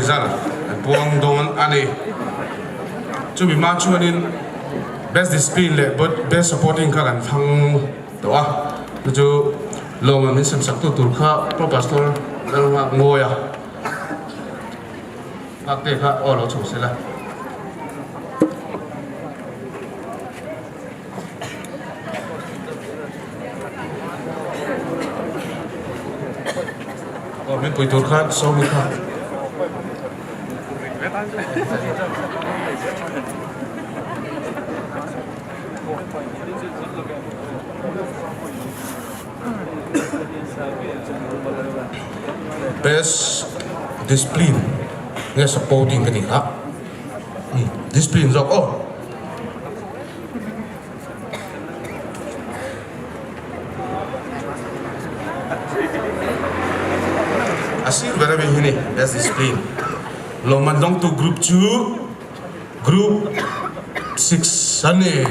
result an puang dawn a ni. Chumi hma chuanin Best Discipline leh Best Supporting kha kan thlang tawh a, chu chu lawmman min sem sak tu tur kha Pro Pastor Lalngaia Nghakte kha aw lo chho sela. Aw min pui tur khan Sawmi kha. Best discipline nge supporting ka tih kha discipline zawk aw. A sir ber ami hi ni best discipline lawmman dawngtu group chu group 6 an ni.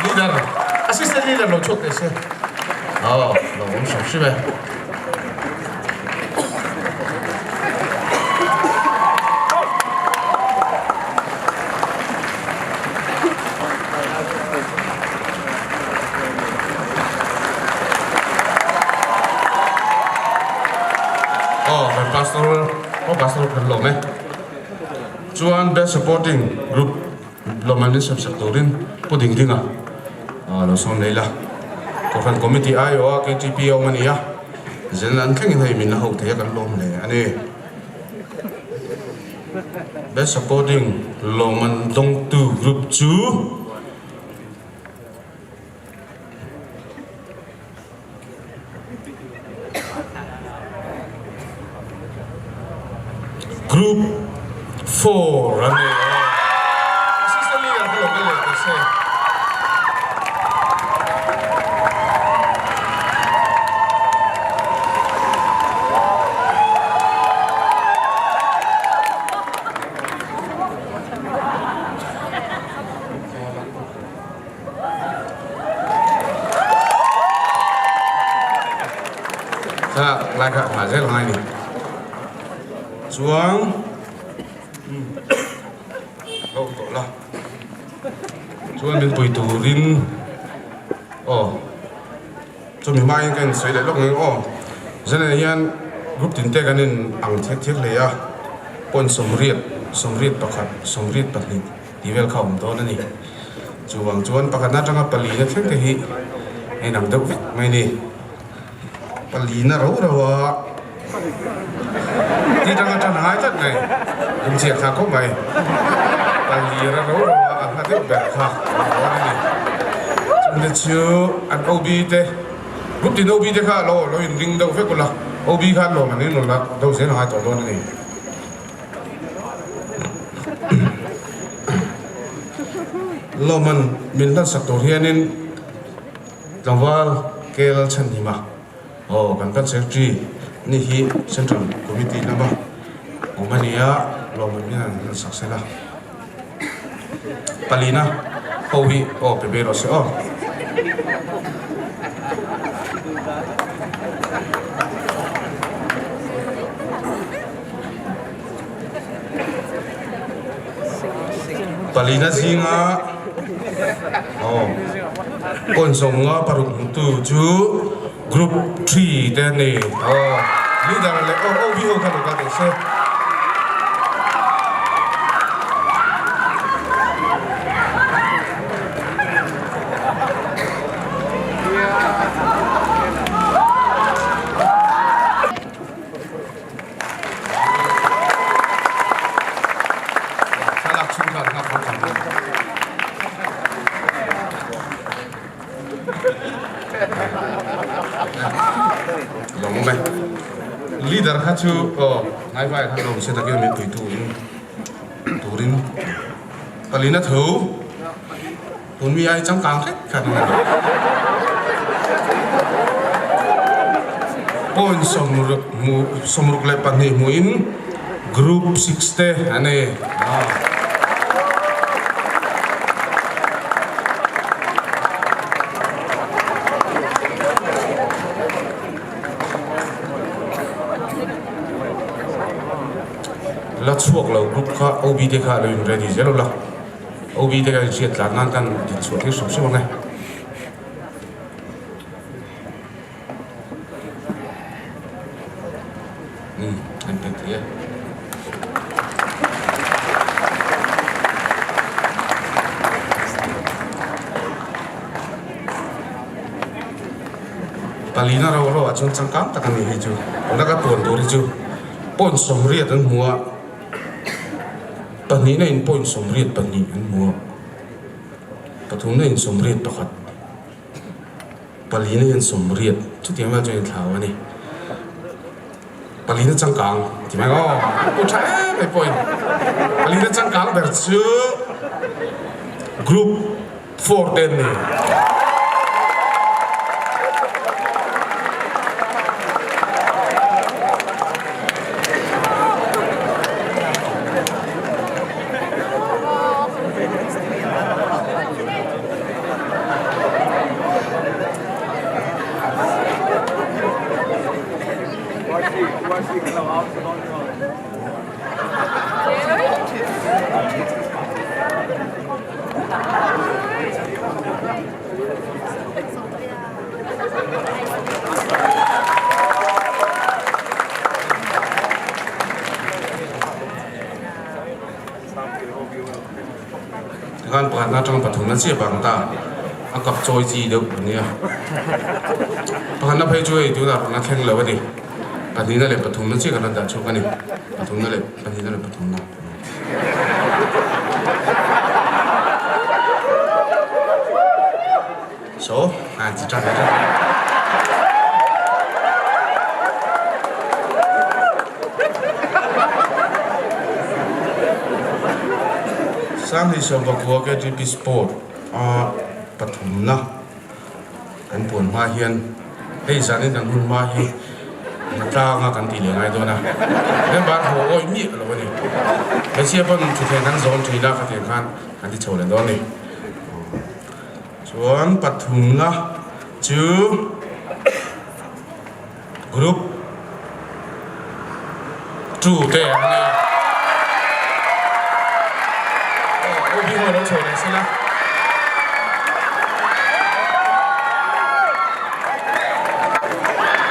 Leader assistant leader lo chhuak teh se. Aw lo awm hrim hrim e. Aw kan pastor aw pastor kan lawm e chuan best supporting group lawm an insem sak turin pu ding ding a lo sawm leh ila kohhran committee aiawh a ktp a awm a ni a zen an thlengin hei min la ho thei a kan lawm hle a ni. Best supporting lawmman dawngtu group chu Group 4 a ni a. Assistant leader kha lo kal leh teh se. Kha lai kha hma zel ngai ni. Chuang lo tawh la. Chuan min pui turin aw chumi hmain ka insawi leh lawk ang aw. Zanah hian group tin te kan in ang thek thek hle a, point 81, 81, 82 tih vel kha a awm dawn a ni. Chuvang chuan pakhatna atanga palina thleng te hi a inang deuh vek mai a ni. Palina ro ro a tih tanga tan a ngai tlat mai, inchhiat thla khawp mai. Palira ro ro a a hla deuh ber kha a ni dawn a ni. Chungte chu an OB te, group tin OB te kha lo lo inring deuh vek ula, OB khan lawm an inrawn la deuh zel a ngai tawh dawn a ni. Lawmman min hlansak tur hianin Tlangval Kel Chhanhima aw kan kan secretary ni hi Central Committee lama awm a ni a, lawmman min han hlansak sela. Palina ho hi aw pe ve rawh se aw. Palina zinga aw kawn zawnga paruk hmutu chu group 3 te a ni aw leader leh aw OB ho kha lo kal teh se. Thlalak chhung khan nghak phawt ang. Lawm awm e. Leader kha chu aw ngai vai khan lawm se takin min pui tu in turin palina tho tun mi ai changkang hlek khan a ni. Point 62 hmuhin Group 6 te a ni. La chhuak lo group kha OB te kha lo in ready zel ula, OB te kha in hriat tlan nan kan din chhuah tir hrim hrim ang e. Umm an pe thei e. Palina ro ro ah chuan changkang tak a ni hei chu. Tuna ka puan tur hi chu point 80 an hmu a, pahnihna in point 82 an hmu a, pathumna in 81. Palina hian 80 chutiang vel chuan inthlau a ni. Palina changkang ti mai aw, pu tha em mai pawhin palina changkang ber chu group 4 te an ni. Tikhan pakhatna atanga pathumna chiah bang ta a kap chawi chi deuh a nia. Pakhatna phei chu hei tunah rawn a thleng lo a ni. Pahnihna leh pathumna chiah kan la dah chhuak a ni. Pathumna leh pahnihna leh pathumna. So, a ti tan a. Sanghnih Sawmpakua KTP Sport a pathumna kan puan hma hian hei zanin kan hun hma hi hnatlanga kan tih leh ngai dawn a, member haw awih miah lo a ni. Hmeichhia pawn thutthleng kan zawn thin a, khatiang khan kan ti chho leh dawn a ni. Chuan pathumna chu group 2 te an ni a. Aw, OB ho lo chho leh sela.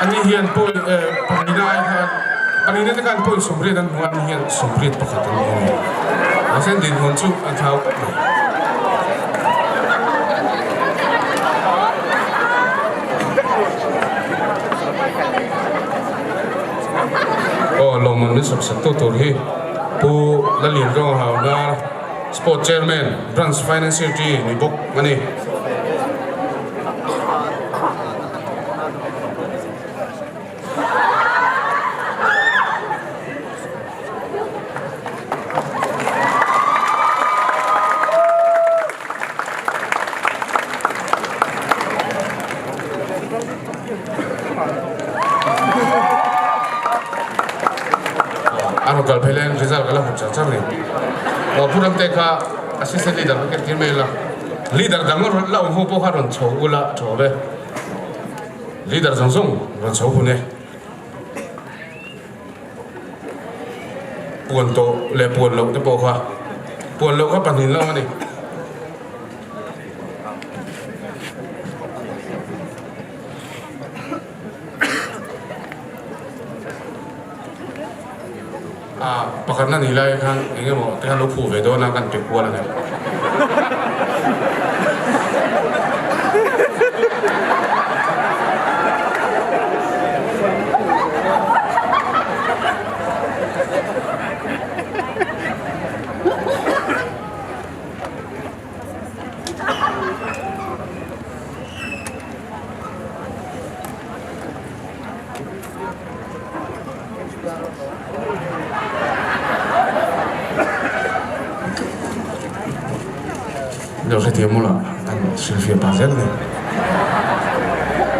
Ani hian point eh pahnihna ai khan pahnihna te khan point 80 an hmu a, ani hian 81 an hmu a ni. Mahse dinhmun chu a thlau khawp mai. Aw lawmman min sawp sak tu tur hi Pu Lalin Rawnghauhna Sport Chairman Branch Finance Secretary ni bawk a ni. A rawn kal phei laiin result ka la hmu char char ni. Aw Pu Ramte kha assistant leader ka ken tir mai la. Leader dang la awm ho pawh kha rawn chho ula thaw ve. Leader zawng zawng rawn chho hun e. Puan tawh leh puan loh te pawh kha puan loh kha pahnih lo a ni. A pakhatna nih lai khan eng emaw te khan lo phu ve dawn a kan pe kual a ni. Lo hrethiam mawlh a, an hrilhfiah pah zel a ni.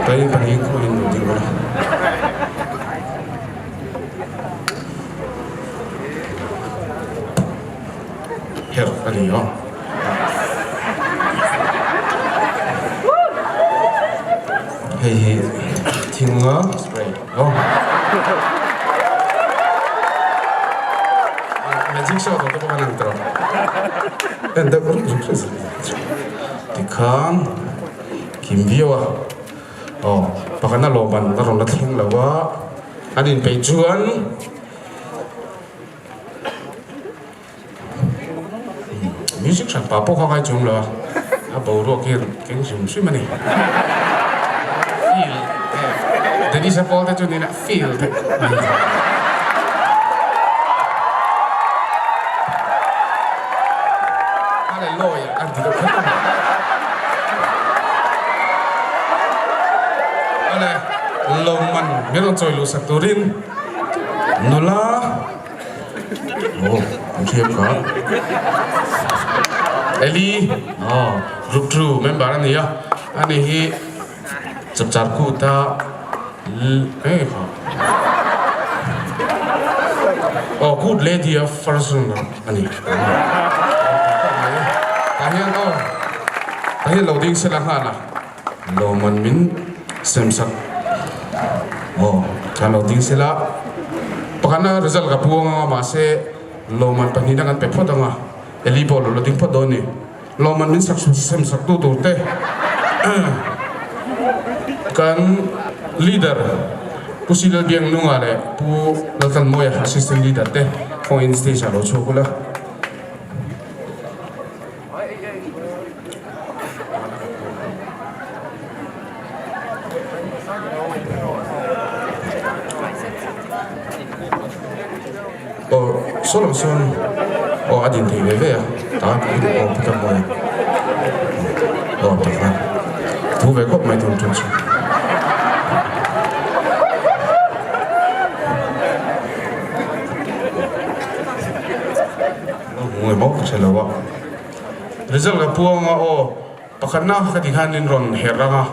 Tlaiin pahnihin khawngin lo ding ula. Herh a ni aw. Hei hi thinga spray aw. Magic show tawh te pawh kan ang tawh. En deuh ruk ruk ruk tikhan kim viau a. Aw pakhatna lawmman a rawn la thleng lo a, an inpeih chuan Music hran pah pawh kha ngai chung lo a, a boruak hi keng hrim hrim a ni. Feel eh Dennis-a pawl te chu nila feel theih khawp mai. Hallelujah an ti deuh kher a ni. Awle, lawmman min rawn chawi luh sak turin nula. Oh, an hriat kha. Eli, oh, group 2 member a ni a. Ani hi chapchar kuta eh kha. Oh, good lady of first round a ni. Tah hian oh, tah hian lo ding sela nghal a. Lawmman min sem sak aw khan lo ding sela pakhatna result ka puang anga mahse lawmman pahnihna kan pe phawt anga Eli pawh lo la ding phawt dawn ni lawmman min sak sem sak tu tur te kan leader Pu Silalbiangnunga leh Pu Laltlanmawia assistant leader te khawngaih in stage ah lo chhuak ula. Aw saw lam sawn aw a din thei ve ve a tah ka in aw phawt a mawi aw tak a thu ve khawp mai tun tun chu. Lo hmu nge maw ka hre lo a. Result ka puang a aw pakhatna ka ti khan in rawn her rang a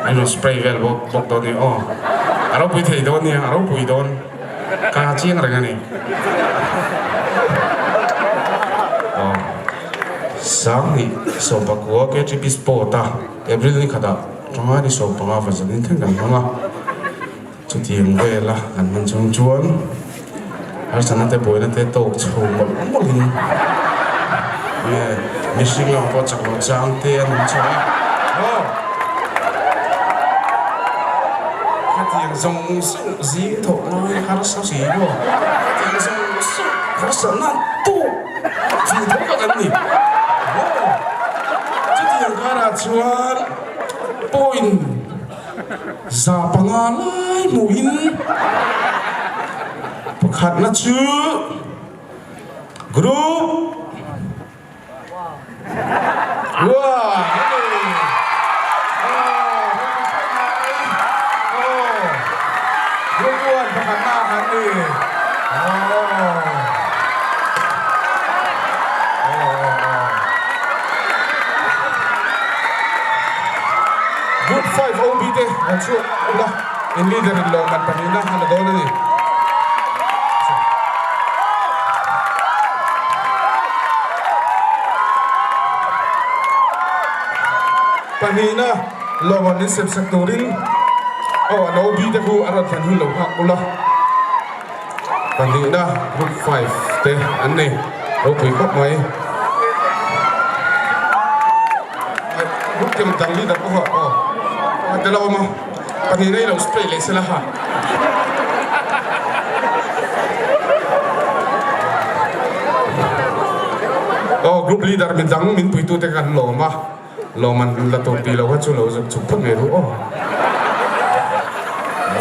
in rawn spray vel bawk bawk dawn ni aw a ropui thei dawn nia a ropui dawn ka chiang reng a ni aw Sanghnih sawmpakua KTP Sport a April ni khatah tanga ni 15 vazanin thleng kan hmang a. Chutiang vela kan hman chhung chuan harsatna te buaina te tawk chho mawlh mawlhin nge mihring lamah pawh chak loh chang te an awm chho a. Aw! Khatiang zawng zawng zing thawk ngai harsa si maw? Khatiang zawng zawng harsatna an tawk ve tho kha kan ni. Aw! Chutiang karah chuan point. 5 lai hmuhin pakhatna chu group one a ni. Aw group one pakhatna kan ni. Group 5 OB te an chhuak ula, in leader in lawmman pahnihna a la dawn a ni. Pahnihna lawmman min sem sak turin aw an OB te khu a rawn thlen hun lo nghak ula. Pahnihna group 5 te an ni ropui khawp mai. Group kem dang leader pawh kha aw a tel a awm a, pahnihna i lo spray leh sela ha. Aw group leader midang min puitute kan lawm a. Lawm an la tur tih lo kha chu lo zuk chhuk phawt ngei ru aw.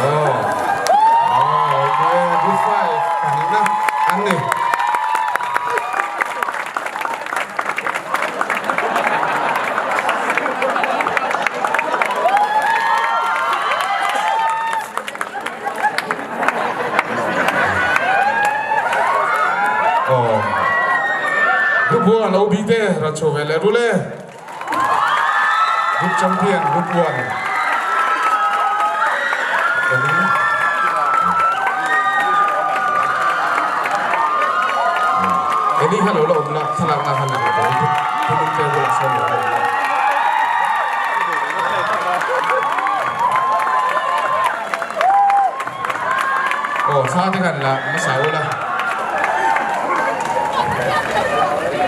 Aw. Aw, okay. Good five. Pahnihna an ni. Aw. Group 1 OB te rawn chhuah ve leh rul e. Group champion group 1. Eli kha lo la awm la thlalak na khan la dawn thunun te bulah sawn lo la awm la. Aw thla te khan la hmasa ula.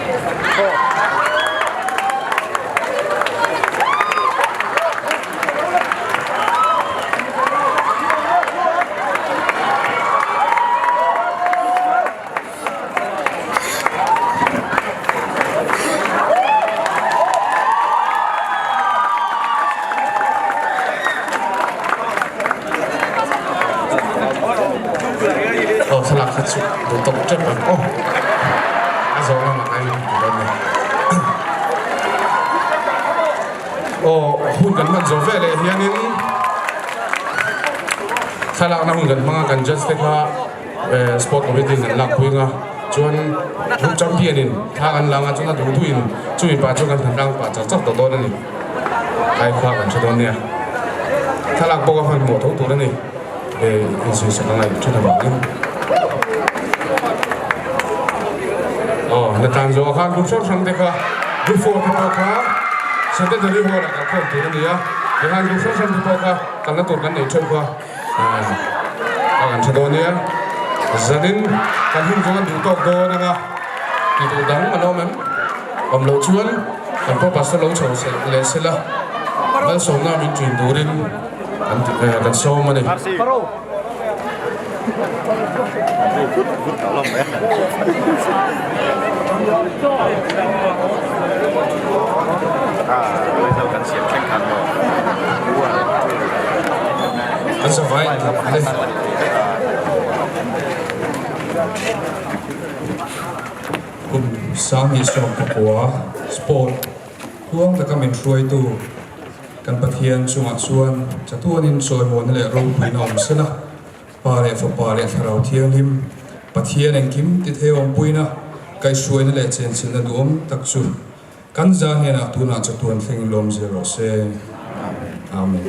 Aw thlalak kha chu duh tawk tep ang aw. A zawh lamah ngai lo ti dawn nia. Aw hun kan hman zawh veleh hianin thlalakna hun kan hmang a kan judge te kha Sport committee in an lak pui anga chuan group champion in thla kan la anga chuan a duh duh in chumi pah chuan kan han tlang pah char char tawh dawn a ni. Ai khua kan hre dawn nia. Thlalak bawk a hmanhmawh tho tur a ni. Insuisak a ngaih thin avangin. Aw, na tlan zawh ah khan group hrang hrang te kha group 4 te pawh kha Centenary Hall ah kal khawm tur a ni a. Tikhan group hrang hrang te pawh kha kalna tur kan nei theuh kha. A kan hre dawn nia. Zanin kan hun chu kan duh tawk dawn anga tih tur dang an awm em? Awm loh chuan kan pawh pastor lo chho leh se la, malsawmna min ṭin turin kan sawm a ni. Kan zavai in thap le. Kum 2019 sport huang taka min hruaitu kan Pathian chungah chuan chatuanin chawimawina leh ropuina awm sela. Pa leh Fapa leh Thlarau Thianghlim, Pathian engkim ti thei awmpuina, kaihhruaina leh chenchilhna duhawm tak chu kan za hnenah tunah chatuan thleng lawm zel rawh se. Amen.